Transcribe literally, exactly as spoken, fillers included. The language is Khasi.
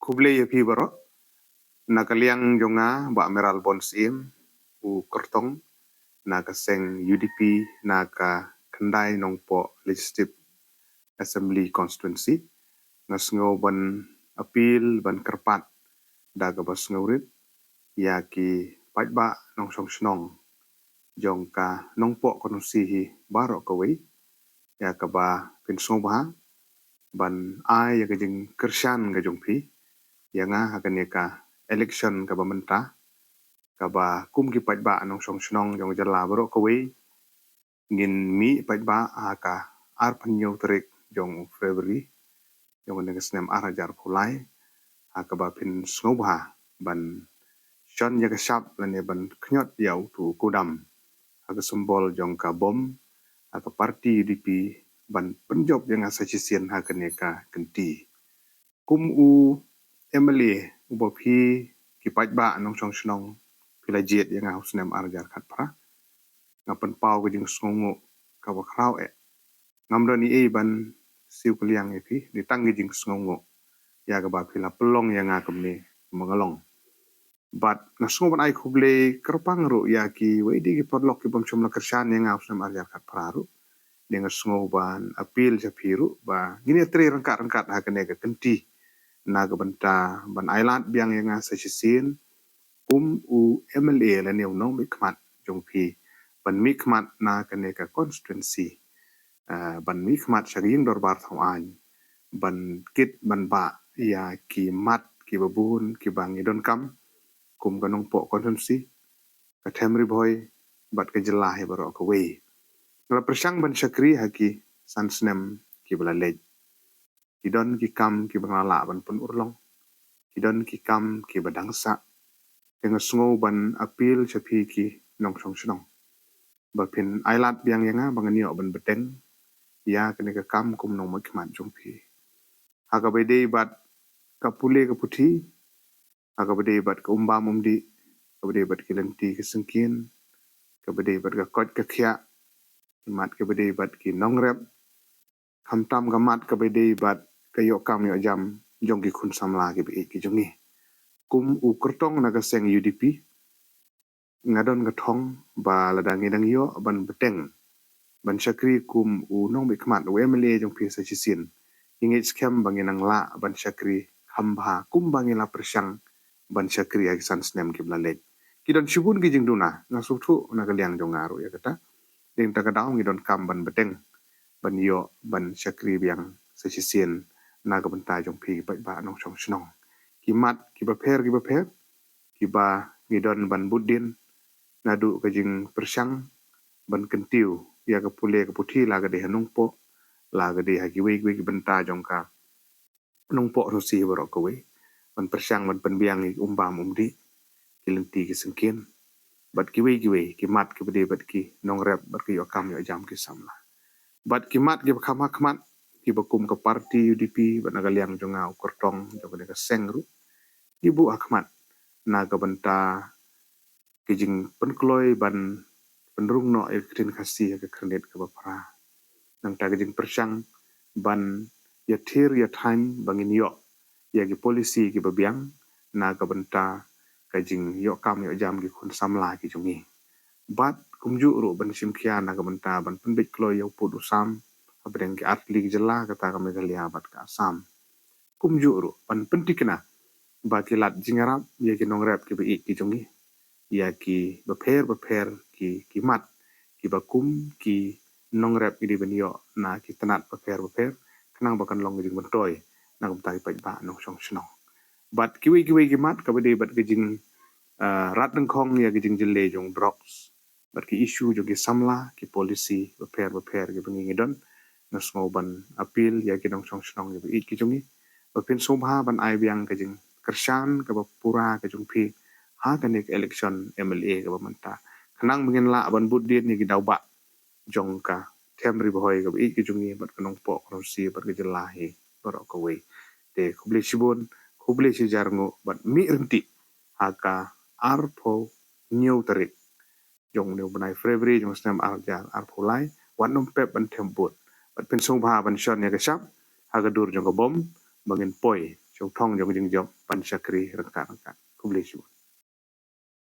Khublei ïa phi baroh. Na ka liang jong nga, Bah Mayral Born Syiem, u kyrtong na ka seng U D P na ka khyndai Nongpoh Legislative Assembly Constituency, nga sngew ban appeal, ban kyrpad da kaba sngewrit ïa ki paidbah nongshong shnong jong ka Nongpoh Constituency hi baroh kawei, ïa kaba phin sngewbha ban ai ïa ka jingkyrshan ka jong phi ïa nga ha kane ka election kaba mynta, kaba kum ki paidbah nongshong shnong jong ka jylla baroh kawei ngin mih paidbah ha ka arphew hynñiew tarik jong February jong kane ka snem ar hajar arphew lai, ha kaba phin sngewbha ban shon ïa ka shap lane ban khñiot ïa uto u kudam ha ka symbol jong ka bom, ha ka party U D P, ban pynjop ïa nga sa shisien ha kane ka kynti. Kum u M L A uba phi ki paidbah nongshong shnong phi la jied ïa nga ha u snem ar hajar khatphra, nga pynpaw ka jingsngewnguh kaba khraw eh. Ngam don ei ei ban siew kylliang ïa phi, dei tang ka jingsngewnguh ïa kaba phi la pynlong ïa nga kumne kumba nga long. Bad nga sngew ban ai khublei kyrpang ruh ïa kiwei de ki paralok ki bym shym la kyrshan ïa nga ha u snem ar hajar khatphra ruh. Dei nga sngew ban appeal sha phi ruh ba ngin ïatrei ryngkat ryngkat ha kane ka kynti na ka bynta ban ailad biang ïa nga sa shisien kum u M L A lane u nongmihkhmat jong phi ban mihkhmat na kane ka constituency, ah, ban mihkhmat sha ka ïing dorbar thaw aiñ ban kit ban bah ïa ki mat kiba bun kiba ngi donkam kum ka Nongpoh Constituency, ka Them Ri Bhoi bad ka jylla hi baroh kawei. Nga la pyrshang ban shakri ha ki san snem kiba la leit. Ki don ki kam kiba nga la lah ban pynurlong, ki don ki kam kiba dang sah. Te nga sngew ban appeal sha phi ki nongshong shnong ba phin ailad biang ïa nga ba ngan ïoh ban bteng ïa kane ka kam kum nongmihkhmat jong phi. Ha kaba ïadei bad ka pule ka puthi, ha kaba ïadei bad ka umbam umdih, kaba ïadei bad ki lynti ki syngkien, kaba ïadei bad ka koit ka khiah, ki mat kaba ïadei bad ki nongrep, khamtam ka mat kaba ïadei bad ka ïoh kam ïoh jam jong ki khun samla kiba ïeit ki jong ngi. Kum u kyrtong na ka seng U D P, nga don ka thong ba lada ngi dang ïoh ban bteng ban shakri kum u nongmihkhmat, u M L A jong phi sa shisien, ngi ngeit skhem ba ngin nang lah ban shakri kham bha kumba ngi la pyrshang ban shakri ha ki san snem kiba la leit. Ki don shibun ki jingduna, nga sngewthuh na ka liang jong nga ruh ïa kata. Dei tang ka daw ngi donkam ban bteng ban ïoh ban shakri biang sa shisien na ka bynta jong phi ki paidbah nongshong shnong. Ki mat kiba pher kiba pher kiba ngi don ban bud dien, naduh ka jingpyrshang ban kyntiew ïa ka pule ka puthi la ka dei ha Nongpoh, la ka dei ha kiwei kiwei ki bynta jong ka Nongpoh Constituency baroh kawei, ban pyrshang ban pynbiang ïa ki umbam umdih, ki lynti ki syngkien, bad kiwei kiwei ki mat kiba ïadei bad ki nongrep bad ki ïoh kam ïoh jam ki samla. Bad ki mat kiba kham ha khmat kiba kum ka party U D P bad na ka liang jong nga u kyrtong jong kane ka seng ruh, ngi buh ha khmat na ka bynta ka jingpynkloi ban pynrung noh ïa ka ktien Khasi ha ka khyrnit kaba phra. Nangta ka jingpyrshang ban ïathir ïathaiñ ba ngin ïoh ïa ki policy kiba biang na ka bynta ka jingïoh kam ïoh jam ki khun samla ki jong ngi. Bad kumjuh ruh ban shim khia na ka bynta ban pynbeit kloi ïa u pud u sam hapdeng ki artylli ki jylla, kata ka Meghalaya bad ka Assam. Kumjuh ruh ban pynthikna ba ki lad jingïarap ïa ki nongrep kiba ïeit ki jong ngi, ïa kiba pher bapher ki, ki mat kiba kum ki nongrep ki dei ban ïoh na ki tnat bapher bapher, khnang ba kan long ka jingmyntoi na ka bynta ki paidbah nongshong shnong. Bad kiwei kiwei ki mat kaba dei bad ka jing, ah, rat dyngkhong ïa ka jingjyllei jong drugs bad ki issue jong ki samla, ki policy bapher bapher kiba ngi ngi don, nga sngew ban appeal ïa ki nongshong shnong kiba ïeit ki jong ngi ba phin sngewbha ban ai biang ka jingkyrshan kaba pura ka jong phi ha kane ka election M L A kaba mynta, khnang ba ngin lah ban bud dien ïa ki daw bah jong ka Them Ri Bhoi kaba ïeit ka jong ngi bad ka Nongpoh Constituency bad ka jylla hi baroh kawei. Te khublei shibun, khublei shihajar nguh bad mih ryntih ha ka arphew hynñiew tarik jong une u bnai February jong u snem ar hajar arphew lai, wat nym pep ban them vote. Bad phin sngewbha ban shon ïa ka shap ha ka dur jong ka bom ba ngin poi shongthong jong jingjop ban shakri rangkat rangkat. Khublei shibun.